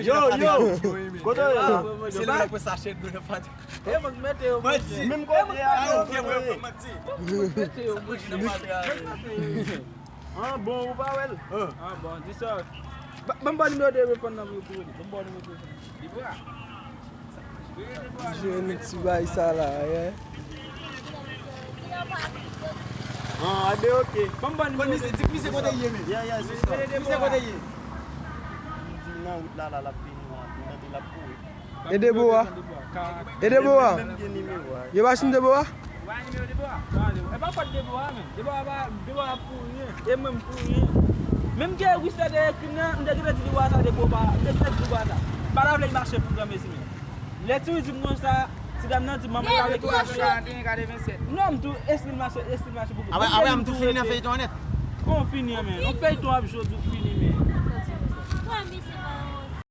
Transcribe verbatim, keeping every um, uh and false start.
Yo, yo. Kote w ye? Se lè pou sachet dlo nan fatra. E mwen mete yo. Menm kote a, yo, kote w ye? Mete yo. Ah bon, ou pa wè l? Ah bon, di sa. Ban m ba nimewo telefòn nan pou yo pou rele. Ban m ba nimewo telefòn. Li bra. Jwenn ti bay sa la, yeah. Ah, a de, ok. Ban m ba nimewo telefòn. Di misye kote l ye, men. Yeah, yeah, se sa. Di misye kote l ye. Di nan wout la, la, l ap vini, l ap vini, l ap kouri. E Deboa? E Deboa? Yo pa siy Deboa? Wa nimewo Deboa? E pa fòt Deboa, men. Deboa pa, Deboa ap pou ryen. E mwen m pou ryen. Menm ke Wister te ekri m nan, m te gentan di Deboa sa, Deboa pa, m te gentan di Deboa sa. M pa ta vle l mache pou granmesi, men. Lè Tiri di m konsa, ti dam nan di manman l avèk Deboa. Non, m tou, eske l mache, eske l mache pou granmesi. Apre, apre, m tou fini nan feyton an nèt. Kon fini an, men. On feyton ap jodi fini.